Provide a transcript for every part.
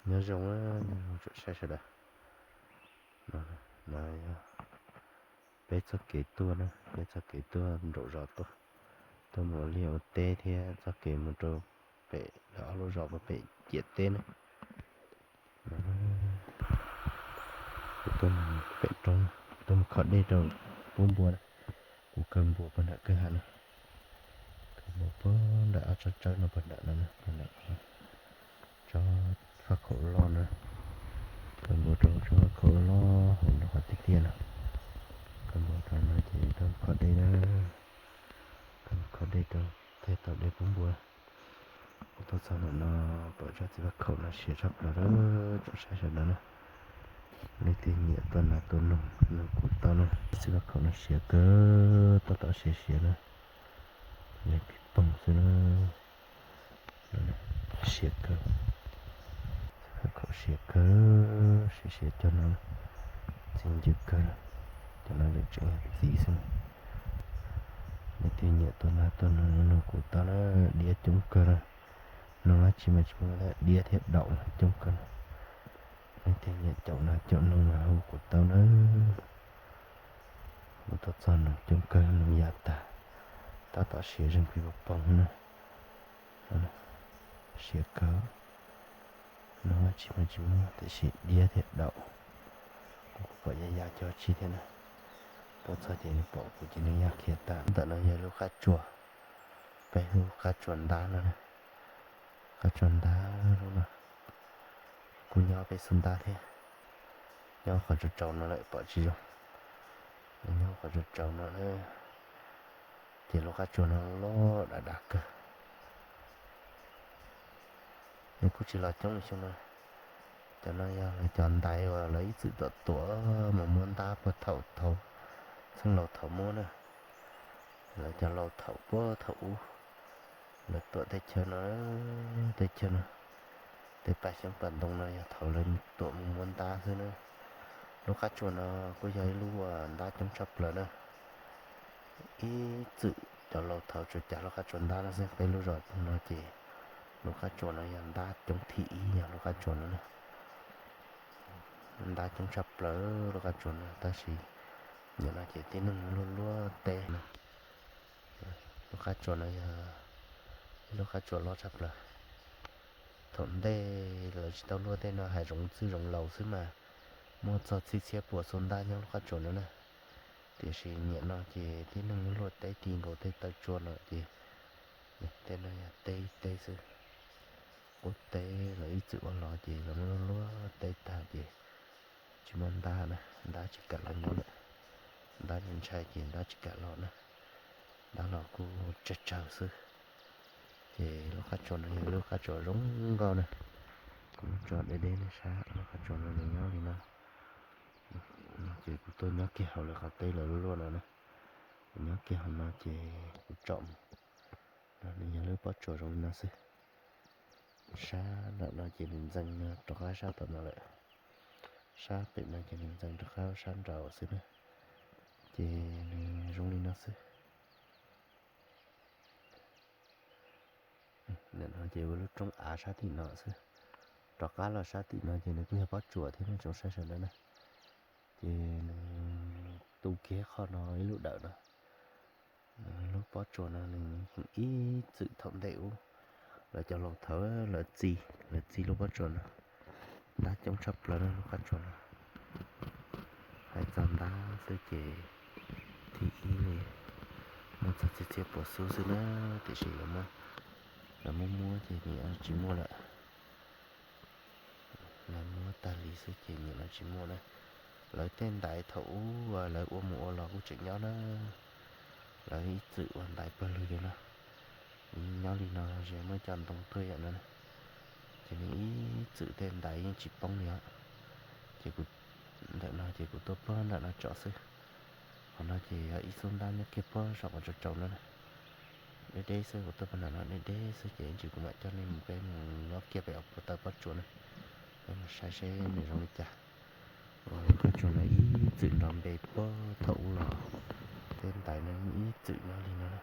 Nyob zoo, nyob zoo tsoom saib sawv daws. No yog peb txoj kev tuaj na, peb txoj kev tuaj nraum zos tuaj, tuaj mus ua liaj ua teb thiab txoj kev mus rau pem lawv ob lub zos puag pem ciam teb na. Kuv tuaj mus pem roob, tuaj mus kho dej rau pub npua na. Kuv kaw npua puag nram kwj ha no, kaw npua puag nram ob tsob tsawb no puag nram no, puag nram tsob faj khaum loj na. Kaw npua rau tsob faj khaum loj hauv nram qhov tiaj tiaj no. Kaw npua rau no ces tuaj mus kho dej na, tuaj mus kho dej rau thiaj tau dej pub npua. Kuv tuaj txog ntawm no pom tsob txiv faj khaum no siav tshaj plaws lawm tsoom saib sawv daws na. Leej twg nyiam tua nas tua noog nug kuv tau na. Txiv faj khaum no siav kawg, tab tom siav siav na, nws pib poog xwb na. Siav kawg, txiv faj khaum siav kawg, siav siav cov no txi ncw kawg, cov no tseem yog txiv xwb. Leej twg nyiam tua nas tua noog nug kuv tau na, diab coob kawg na. Noog dab tsi mas tsis muaj, diab thiab daum coob kawg na. Leej twg nyiam caum nas caum noog mas hu kuv tau na. Kuv tuaj txog noog coob kawg, noog ya tag, tab tom siav zeeg pib poog poog na. Siav kawg, noog dab tsi mas tsis muaj tiam sis diab thiab daum. Kuv pom ya ya cov tsi thiab na. Tuaj txog ces nws pom kuv ces nws ya khiav tas. Ntawm no yog lub qab tsuas, peb lub qab tsuas ntab no na. Qab tsuas ntab lub no kuj nyob peb xub ntab thiab. Nyob qhov tsaus tsaus no lawm pom tsis zoo. Nyob qhov tsaus tsaus no na, ces lub qab tsuas no loj dav dav kawg. Nws kuj tsis los coob li xyoo no. Cov no yog lawv cov ntaiv uas lawv ib txwm tuam tuam mus muab ntab puag thaum thaud, txheej laus thaum muab na. Lawv cov laus thaum puag thaum ub, lawv tuam tej chaw no, tej chaw no, tej pas xyoob pas ntoo no yog thaum lawv tuam mus muab ntab xwb na. Lub qab tsuas no kuj yog ib lub uas ntab coob tshaj plaws na. Ib txwm cov laus thaud tsuas cav lub qab tsuas ntab no xwb, peb lub zos no ces lub qab tsuas no yog ntab coob thib ib yog lub qab tsuas no na. Ntab coob tshaj plaws lub qab tsuas no, tab sis nim no ces tib neeg luaj luaj teb na. Lub qab tsuas no yog ib lub qab tsuas loj tshaj plaws. Thaum ntej lawv tsis tau luaj tej no, hav zoov txwj zoov laus xwb mas muaj txog txhiab txhiab puas xub ntab nyob lub qab tsuas no na. Tiam sis nim no ces tib neeg luaj teb ti nkaus tej taw tsua no ces tej no yog teb teb xwb. Qub teb lawv ib txwm ua los ces lawv muab luaj teb tag ces tsis muaj ntab na, ntab tsis kam los nyob lawm. Ntab ntshai ces ntab tsis kam los na, ntab los kuj tsawg tsawg xwb. Ces lub qab tsuas no yog lub qab tsuas zoo nkauj na. Kuv muab tso deb deb nej saib, lub qab tsuas no nws nyob li no. Ces kuv tuaj nyob kiag hauv lawv qhov teb lawv luaj no na. Kuv nyob kiag hauv no ces kuv tsom mus. No nws yog lub pob tsuas zoo li no xwb. Sab nram no ces nws ntxees rov qab sab tom no lawm. Sab pem no ces nws ntxees rov qab sab nraud xwb na. Ces nws zoo li no xwb. Nim no ces ua lub roob av sab tim no xwb. Rov qab los sab tim no ces nws kuj yog pob tsuas thiab nej tsoom saib sawv daws na. Ces nws tu kiag qhov no ib lub dawm no. Lub pob tsuas no nws ib txwm thaum ntej ub, lawv cov laus thaud lawv txi, lawv txi lub pob tsuas no. Ntab coob tshaj plaws na lub qab tsuas no. Hais txog ntab xwb ces thib ib li, muaj txog txhiab txhiab puas xub xwb na, tiam sis lawv muab, lawv muab muab ces nim no tsis muaj lawm. Lawv muab tag li xwb ces nim no tsis muaj na. Lawv tej ntaiv thaum ub lawv ua mus ua los kuj tseem nyob na. Lawv ib txwm ua ntaiv pawg lug li no, nyob li no ze muab cov ntoo tuaj yam no na. Ces nws ib txwm tej ntaiv yeej tsis poob li os. Ces kuv, ntawm no ces kuv tuaj puag nram no tsom xwb. Qhov no ces yog ib xub ntab nyob kiag puag saum qhov tsaus tsaus no na. Deb deb xwb, kuv tuaj puag nram no deb deb xwb ces ib ntsis kuv mam coj nej mus, peb mus nyob kiag pem hauv puag taw pob tsuas na, peb mus saib seb nws zoo li cas. Lub qab tsuas no ib txwm nrov npe puag thaum ub los, tej ntaiv no yeej ib txwm nyob li no na.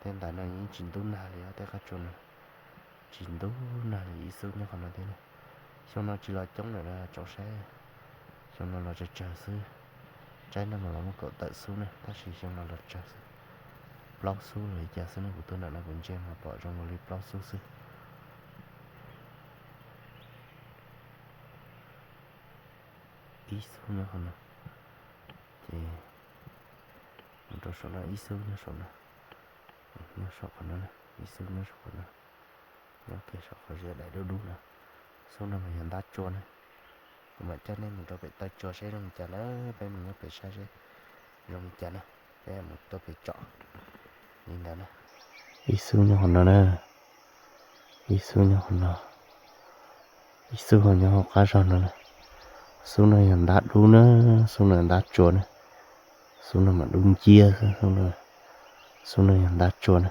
Tej ntaiv no yeej tsis ntub nag li os, tej qab tsuas no tsis ntub nag li ib xub nyob qhov no thiab na. Xyoo no tsis los coob lawm tsoom saib, xyoo no los tsawg tsawg xwb. Tsaib no mas los muaj kaum tawm xub ne, tab sis xyoo no los tsawg xwb, plaub xub los li cas xwb ne. Kuv tuaj nram no kuv ntsia mas pom zoo li plaub xub xwb. Ib xub nyob qhov no, ces mus rau saum no ib xub nyob saum no, nyob saum qhov no, ib xub nyob saum qhov no, nyob kiag saum qhov ziab daim dub dub no. Xub no mas yog ntab tsua na. Kuv mam coj nej mus rau pem taw tsua seb zoo li cas na, peb mus nyob pem saib seb zoo li cas na, peb mus tuaj pem tsom li ntawd na. Ib xub nyob qhov no na, ib xub nyob qhov no, ib xub ho nyob hauv qab zog no na. Xub no yog ntab dub na, xub no ntab tsua na, xub no mas dub nciab xwb, xub no yog ntab tsua na.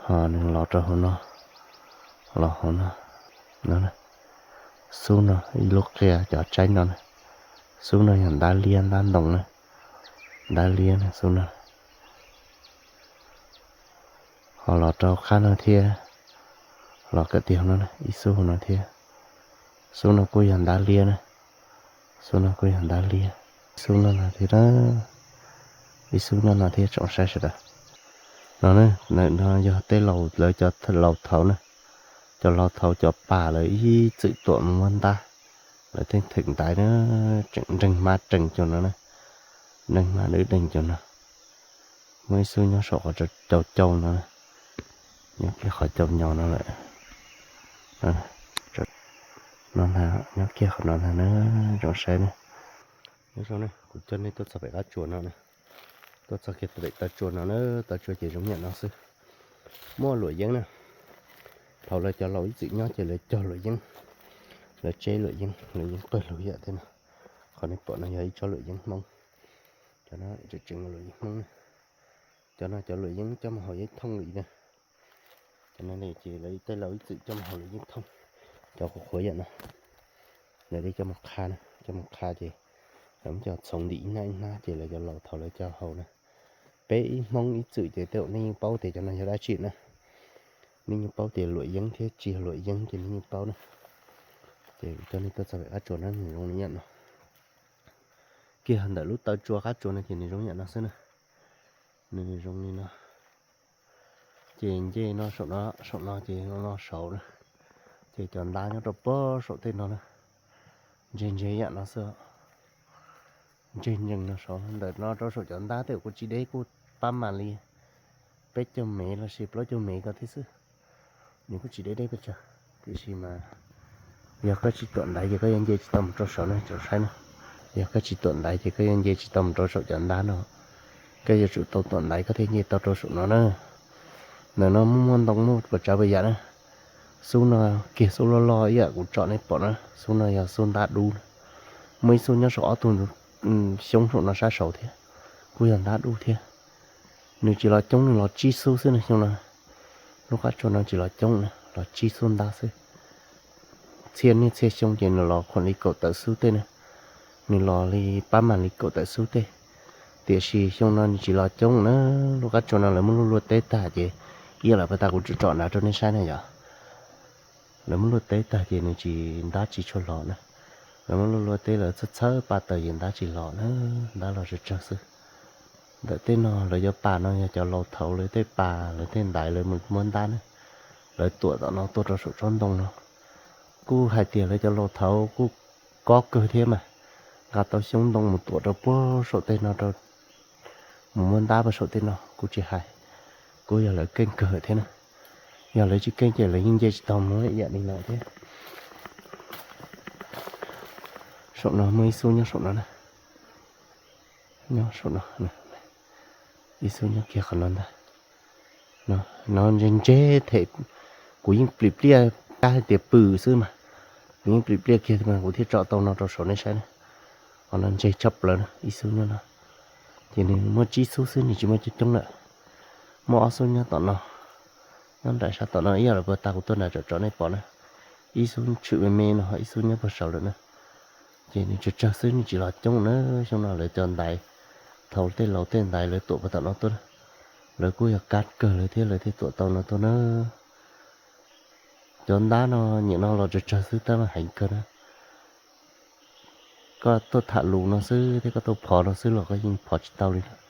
Ho nws los rau hauv no, los hauv no, no, xub no ib lub qia cov tsaib no na. Xub no yog ntab liab ntab ntoo na, ntab liab na xub no. Ho los rau qab no thiab, los kawm tiag no ib xub no thiab. Xub no kuj yog ntab liab na, xub no kuj yog ntab liab. Xub no no thiab, ib xub no no thiab tsoom saib sawv daws. No, no yog tej laus lawv cov laus thaud na, cov laus thaud cov pas lawv ib txwm tuam mus muab ntab, lawv tej theem ntaiv na, tseem nreeg hmab rees cov no na, nreeg hmab dwb dees cov no. Muaj ib xub nyob saum qhov cau cau no, nyob kiag qhov cau nyo no lawm. No ntag, nyob kiag qhov no ntag na, tsoom saib na. Nyob zoo na, kuv coj nej tuaj txog pem qab tsua no na, tuaj txog kiag pem taw tsua no na, taw tsua ces zoo yam no xwb. Muaj luam yeeb na, thaum lawv cov laus ib txwm nyob ces lawv cog luam yeeb, lawv tseb luam yeeb, luam yeeb qawg lug yam tej no. Qhov nej pom no yog ib tsob luam yeeb Hmoob, cov no tseem tseem luam yeeb Hmoob na. Cov no cov luam yeeb coj mus haus yeeb thooj li na. Cov no ces lawv tej laus ib txwm coj mus haus luam yeeb thooj, cov qhuav qhuav yam no. Lawv li coj mus qha na, coj mus qha ces lawv muab coj txhoov ntim ib hnab ib hnab ces lawv cov laus thaud lawv coj haus na. Peb ib Hmoob ib txwm ces tej zaum nej yeej paub tias cov no yog dab tsi na. Nej yeej paub tias luam yeeb thiab tsis yog luam yeeb ces nej yeej paub na. Ces kuv coj nej tuaj txog pem qab tsua no nws zoo li yam no. Kiag ntawm lub taw tsua qab tsua no ces nws zoo yam no xwb na. Nws zoo li no. Ces nce no saum no, saum no ces no saud na. Ces cov ntab nyob rau puag saum tej no na. Ntseg ntseg yam no xwb. Ntseg ntseg no saud, ntawm no rau saum cov ntab tej zaum kuj tsis deb, kuj pab mam li peb caug mev los sis plaub caug mev ko thiab xwb. Nws kuj tsis deb deb pes tsawg, tiam sis mas yog koj tsis tuam ntaiv ces koj yuav nce tsis tau mus rau saud na tsoom saib na. Yog koj tsis tuam ntaiv ces koj yuav nce tsis tau mus rau saum cov ntab no. Koj yuav tsum tau tuam ntaiv koj thiaj nce tau rau saum no na. Ntawm no muaj muaj ntoo muaj puas tsav puas yam na. Xub no kiag xub loj loj ib yam kuv tsom nej pom na, xub no yog xub ntab dub na. Muaj ib xub nyob saum ob tug xyoob saum no sab saud thiab, kuj yog ntab dub thiab. Nws tsis los coob, nws los tsib xub xwb na xyoo no. Lub qab tsua no tsis los coob na, los tsib xub ntab xwb. Txhia niaj txhia xyoo ces nws los khuam li kaum tawm xub tej na, nws los li pab mam li kaum tawm xub tej. Tiam sis xyoo no nws tsis los coob na, lub qab tsua no lawv muab luaj luaj teb tag ces ib yam li puag ta kuv tsom nrad rau nej saib na yom. Lawv muab luaj teb tag ces nws tsis, ntab tsis tshua los na. Lawv muab luaj luaj teb lawv txhawb txhawb pa taws ces ntab tsis los na, ntab los tsawg tsawg xwb. Ntawm tej no lawv cov pas no yog cov laus thaud lawv tej pas lawv tej ntaiv lawv mus muab ntab na. Lawv tuam tom no tuaj rau saum tsob ntoo no. Kuj hais tias lawv cov laus thaud kuj kob kawg thiab mas, nqa tau xyoob ntoo mus tuam rau puag saum tej no rau, mus muab ntab puag saum tej no kuj tsis hais. Kuj yog lawv keej kawg thiab na. Yog lawv tsis keej ces lawv yeej nce tsis tau mus ib yam li no thiab. Saum no muaj ib xub nyob saum no na. Nyob saum no, ib xub nyob kiag qhov no ntag. No ntseg ntseg them, kuv yeej plim pliaj kab hais tias pw xwb mas, kuv yeej plim pliaj kiag mas kuv thiaj tsom tau no rau saum nej saib na. Qhov no ntseg tshaj plaws na, ib xub nyob no. Ces nws muaj tsib xub xwb, nws tsis muaj coob coob lawm. Muaj ob xub nyob tom no, nyob nram sab tom no ib yam li puag ta kuv tuaj nram tsom tsom nej pom na. Ib xub tshwm me me no, ib xub nyob puag saud lawm na. Ces nws tsawg tsawg xwb, nws tsis los coob na. Xyoo no lawv cov ntaiv, thaum tej laus tej ntaiv lawv tuam puag tom no tuaj, lawv kuj yog kab kawg lawv thiab lawv thiaj tuam tau no tuaj na. Cov ntab no nim no los tsawg tsawg xwb tab mas heev kawg na. Koj tuaj tham lus no xwb thiab koj tuaj phov no xwb los koj yeej phov tsis tau li lawm.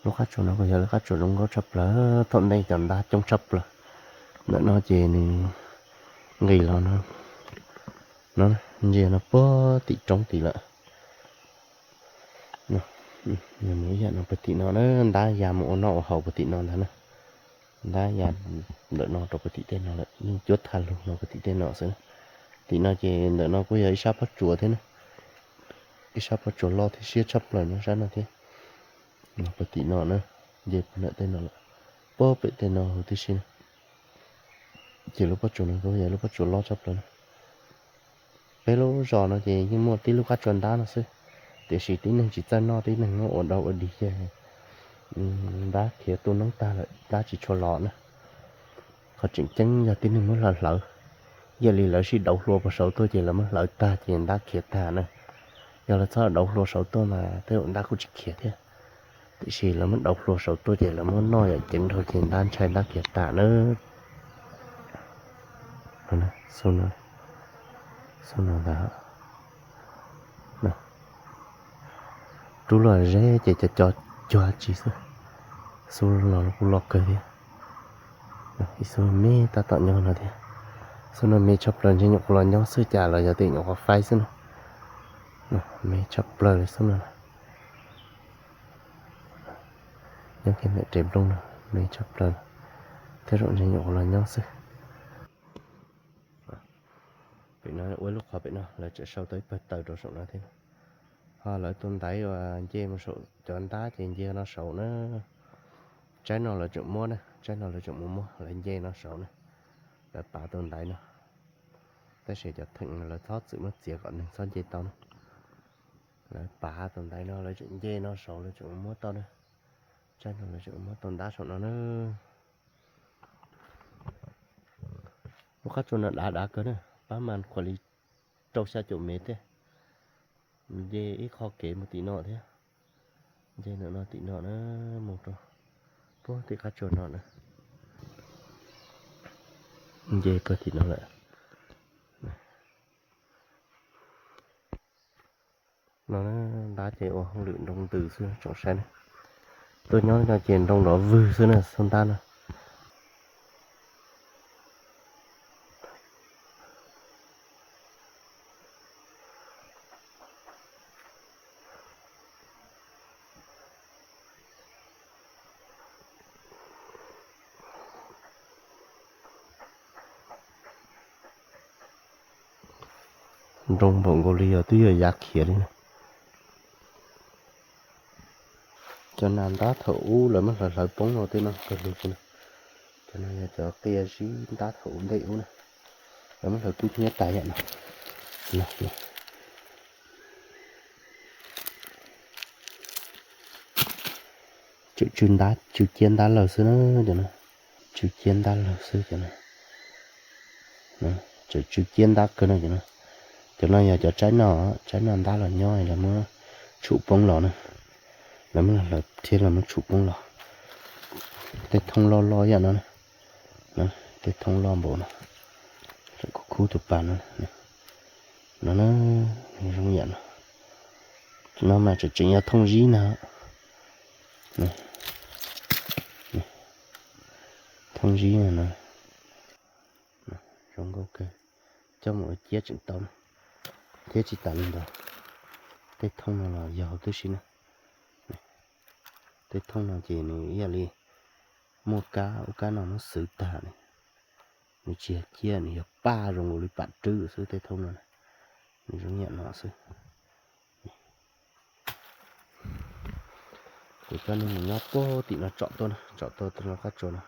Lub qab tsuas no kuj yog lub qab tsuas zoo nkauj tshaj plaws, thaum ntej cov ntab coob tshaj plaws. Ntawm no ces nws nqis los no, no ntsia no puag tim roob tid lawm. Mus ib yam no puag tim no na, ntab ya mus ua noj ua haus puag tim no ntag na. Ntab ya ntawm no rau puag tim tej no lawm, yeej cuab thaj lug no puag tim tej no xwb na. Tim no ces ntawm no kuj yog ib sab pob tsuas thiab na, ib sab pob tsuas loj thiab siab tshaj plaws nyob sab no thiab. Puag tim no na, nce puag nram tej no lawm, puag pem tej no huv tib si na. Ces lub pob tsuas no kuj yog lub pob tsuas loj tshaj plaws na. Peb lub zos no ces yeej muaj tib lub qab tsuas ntab no xwb, tiam sis tib neeg tsis txawj noj, tib neeg muab ua dau ua dig ces ntab khiav tu noob tag lawm, ntab tsis tshua los na. Qhov tseem ceeb yog tib neeg muab hlawv hlawv, ib yam li lawv sib dauv hlua puag saud tuaj ces lawv muab hlawv tag ces ntab khiav tag na. Yog lawv txhob dauv hlua saud tuaj mas tej zaum ntab kuj tsis khiav thiab. Tiam sis lawv muab dauv hlua saud tuaj ces lawv muab noj yam ceev dhau ces ntab ntshai ntab khiav tag na. Xub no, xub no ntag. Rub los ze ces cov cov cuag tsis xwb. Xub no kuj loj kawg thiab. Ib xub me tab tom nyob no thiab. Xub no me tshaj plaws ntshe nyuam qhuav los nyob xwb cas los yog tias nyuam qhuav faib xwb na. Me tshaj plaws li xub no. Nyob kiag ntawm res nplooj no me tshaj plaws, tej zaum ntshe nyuam qhuav los nyob xwb. Pem no ua lub qhov pem no lawv tseem sau tau ib pawg taws rau saum no thiab. Ho lawv tus ntaiv uas nce mus saum cov ntab ces nce no saud na. Tsaib no lawv tseem muab na, tsaib no lawv tseem mus muab, lawv nce no saud na. Lawv pav tus ntaiv no, tab sis cov theem no lawv txhob txwm muab txiav kom neeg txhob nce tau na. Lawv pav tus ntaiv no lawv tseem nce no saud lawv tseem mus muab tau na. Tsaib no lawv tseem mus muab tau ntab saum no na. Lub qab tsuas no dav dav kawg na, pab mas khuam li rau xya caum mev thiab. Nce ib qho kev mus tim no thiab. Nce ntawm no tim no na, mus rau puag tim qab tsuas no na. Nce puag tim no lawm. No ntab ces ua hauj lwm nroo ntws xwb tsoom saib na. Tuaj nyob no ces nroo nrov vwg xwb na, xub ntab no. Nroo npaum nkaus li yog twb yog yav khiav li na. Cov nas ntab thaum ub lawv muab hlawv hlawv poob no tej no kawg li no. Cov no yog cov qia zib ntab thaum ub ntej ub na. Lawv muab hlawv kub hnyiab tas yam no. Tseem tsw ntab tsw ciab ntab lawg xwb na cov no. Tsw ciab ntab lawg xwb cov no. Tseem tsw ciab ntab kawg no cov no. Cov no yog cov tsaib no, tsaib no ntab los nyob lawv muab tshum poob los na. Lawv muab los hlawv thiab lawv muab tshum poob los. Tej thoob loj loj yam no na. Tej thoob loj npaum no. Lawv kuj khub tus pas no. No na, zoo yam no. No mas tseem tseem yog thooj zib na. Thooj zib no na. Zoo nkauj kawg, coj mus ua ciab tseem tau na. Thiab tsis tas li ntawd, tej thooj no los yog huv tib si na. Tej thooj no ces nws ib yam li muaj kab ub kab no muab xwv tag ne. Nws tsis yog ciab, nws yog paj zoo nkaus li pam rwb xwb tej thooj no. Nws zoo yam no xwb. Kuv coj nej mus nyob puag tim no tsom tuaj na, tsom tuaj tej lub qab tsuas no,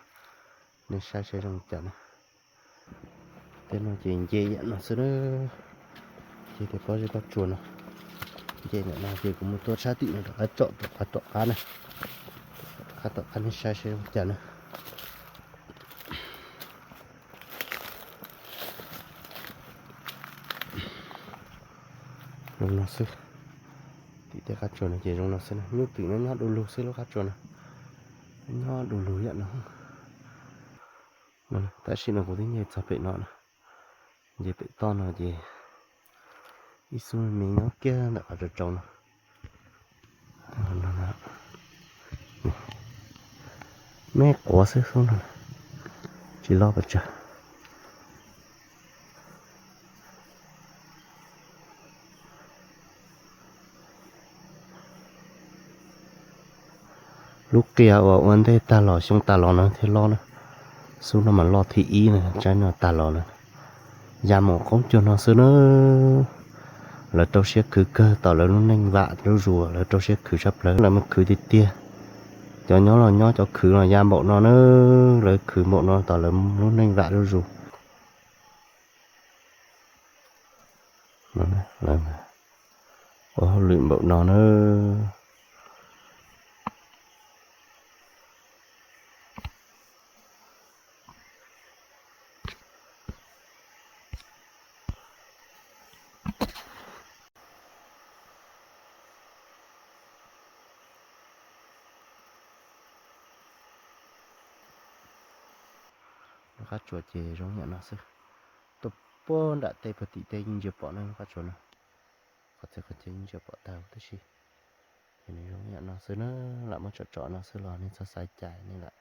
nej saib saib zoo cas na. Tej no ces nce yam no xwb na. Ces tej pob zeb pob tsuas no, nce ntawm no ces kuv mus tuaj sab tim no rov qab tsom rov qab tom qab na. Rov qab tom qab nej saib saib zoo cas na. Zoo no xwb. Tim tej qab tsuas no ces zoo no xwb na, nyuj twm nyob nyob du lug xwb lub qab tsuas no. Nyob du lug yam no. Tam sim no kuv twb nce txog pem no na, nce pem toj no ces ib xub me nyob kiag ntawm qhov tsaus tsaus no. Me quav xwb xub no, tsis loj pes tsawg. Lub qia uas ua ntej tag los xyoo tas los no thiaj loj na. Xub no mas loj thib ib na, tsaib no tag los na. Ya mus qoob cuag no xwb na. Lawv rau siab khwv kawg, tom lawv lub neej vam zuj zus lawv rau siab khwv tshaj plaws, lawv mus khwv tiag tiag. Cov nyob los nyob, cov khwv los ya npaum no na. Lawv khwv npaum no tom lawv lub neej vam zuj zus. Ua hauj lwm npaum no na. Lub qab tsuas ces zoo yam no xwb. Tuaj puag nram tej puag tim tej yeej ntsia pom na lub qab tsuas no. Qhov txhia qhov chaw yeej ntsia pom tag huv tib si. Ces nws zoo yam no xwb na, lam muab tsom tsom no xwb los nej txhob xav cas, nej lam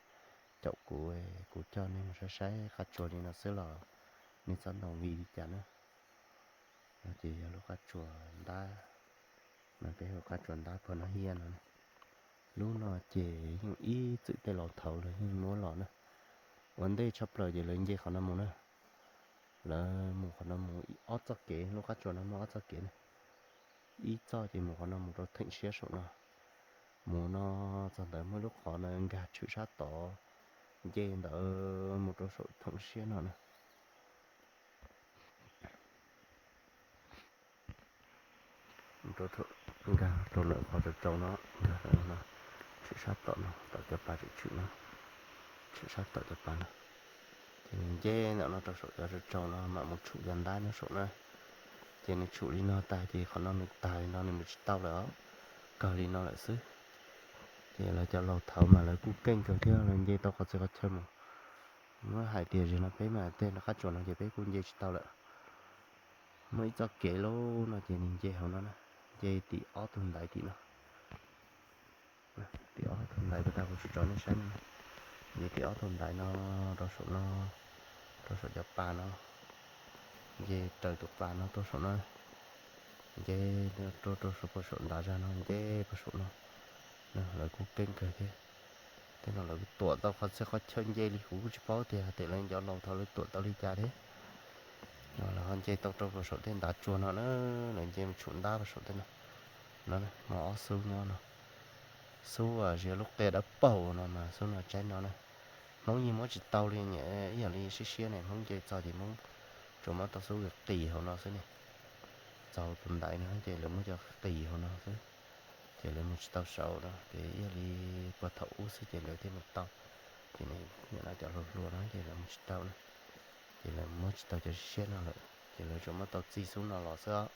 caum kuv, kuv coj nej mus saib saib qab tsuas li no xwb los nej txhob ntaus nqi li cas na. No ces yog lub qab tsuas ntab, mas peb hu qab tsuas ntab puag no hiab no. Lub no ces yeej ib txwm tej laus thaud lawv yeej muab los na. Ua ntej tshaj plaws ces lawv nce qhov no mus na. Lawv mus qhov no mus ob txoj kev, lub qab tsuas no muaj ob txoj kev na. Ib txoj ces mus qhov no mus rau theem siab saum no. Mus no txog ntawd muaj lub qhov no nkag tshwm sab tod, nce ntawd mus rau saum theem siab no na. Nkag rau ntawm qhov tsaus tsaus no, nkag no, tshwm sab tom no, tom cov pas tseem tshwm no, tshwm sab tom cov pas no. Ces nws nce ntawm no rau saum cov tsaus tsaus no mam mus tshum cov ntab nyob saum na. Ces nws tshum li no tas ces qhov no nws tag li no nws mus tsis tau lawm os, kawg li no lawm xwb. Ces lawv cov laus thaud mas lawv kuj keej kawg thiab, lawv nce tau qhov txhia qhov chaw mus. Muab hais tias zaum no peb mas tej qab tsuas no ces peb kuj nce tsis tau lawm. Muaj ib txoj kev lub no ces nws nce hauv no na, nce tim ob tug ntaiv tim no. Tim ob tug ntaiv puag ta kuv tsis tso nej saib no. Nce tim ob tug ntaiv no rau saum no, rau saum cov pas no, nce raws tus pas no tuaj saum no, nce rau rau saum puag saum ntav zag no, nce puag saum no. Lawv kuj keej kawg thiab. Tej no lawv tuam tau qhov txhia qhov chaw nce li kuv kuj tsis paub tias hais tias lawv cov laus thaud lawv tuam tau li cas thiab. Lawv ho nce tau rau puag saum tej ntav tsuag no na, lawv nce mus tshum ntab puag saum tej no. No, muaj ob xub nyob no. Xub zias lub qia dawb paug no mas xub no tsaib no na. Hmoob yeej muab tsis tau li, ib yam li siab siab ne, Hmoob nce txog ces Hmoob tsuas muab tau xub qis hauv no xwb ne. Txog tus ntaiv no ces lawv muab cov qis hauv no xwb, ces lawv mus tsis tau saud no, ces ib yam li puag thaum ub xwb ces lawv thiaj mus tau. Ces nim no cov hluas hluas no ces lawv mus tsis tau na, ces lawv muab tsis tau cov siab no lawm, ces lawv tsuas muab tau txij xub no los xwb os.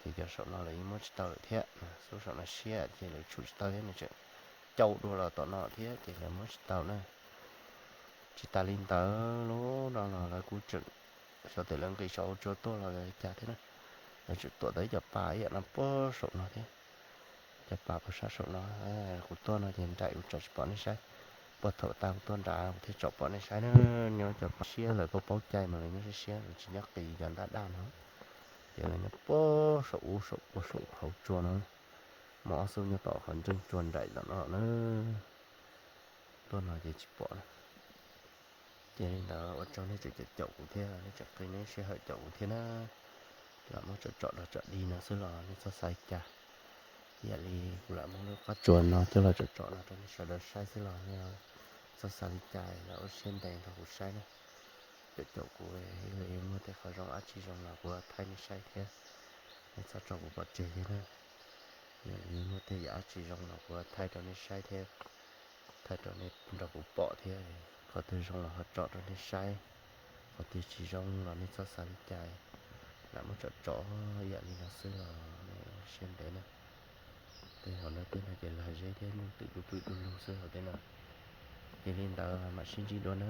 Ces cov saum no lawv yeej muab tsis tau lawm thiab, xub saum no siab ces lawv tshum tsis tau thiab, nws tseem cau dua los tom no thiab ces lawv muab tsis tau na. Tsis tas li ntawd lub no los lawv kuj tseem, xyov tias lawv nqis saum hauv tsua tuaj los cas thiab na. Lawv tseem tuam tau ib co pas ib yam no puag saum no thiab. Cov pas puag sab saum no, kuv tuaj no ces nraim kuv tsom tsis pom nej saib. Puag thaum tas kuv tuaj nrad kuv thiaj tsom pom nej saib na. Nyob cov pas siab lawv kuj paub cai mas lawv nyob siab siab, lawv tsis nyob qis cov ntab daj no. Ces lawv nyob puag saum ub saum puag saum hauv tsua no. Muaj ob xub nyob tom qhov ntseej tsua nraim tom no na. Tuaj no ces tsis pom na. Ces li ntawd ua tsaug nej tseem caum kuv thiab, nej tseem qhia nej sij hawm caum kuv thiab na. Lam muab tsom tsom dog tsom dig no xwb los nej txhob xav li cas. Ib yam li kuv lam muab lub qab tsuas no coj los tsom tsom no rau nej sawv daws saib xwb los nej txhob xav li cas, los ua siab ntev nrog kuv saib na. Caum caum kuv, muaj tej qhov zoo dab tsi zoo los kuv thaij nej saib thiab. Nej txhob tso kuv pov tseg thiab na. Yog li muaj tej yam dab tsi zoo los kuv thaij rau nej saib thiab, thaij rau nej nrog kuv pom thiab. Qhov twg zoo los ho tsom rau nej saib, qhov twg tsis zoo los nej txhob xav li cas. Lam muab tsom tsom ib yam li no xwb los nej ua siab ntev na. Tej hauv no tej no ces lag zeb thiab nyuj twm pw pw du lug xwb hauv tej no. Ces li ntawd mam sib ntsib dua na.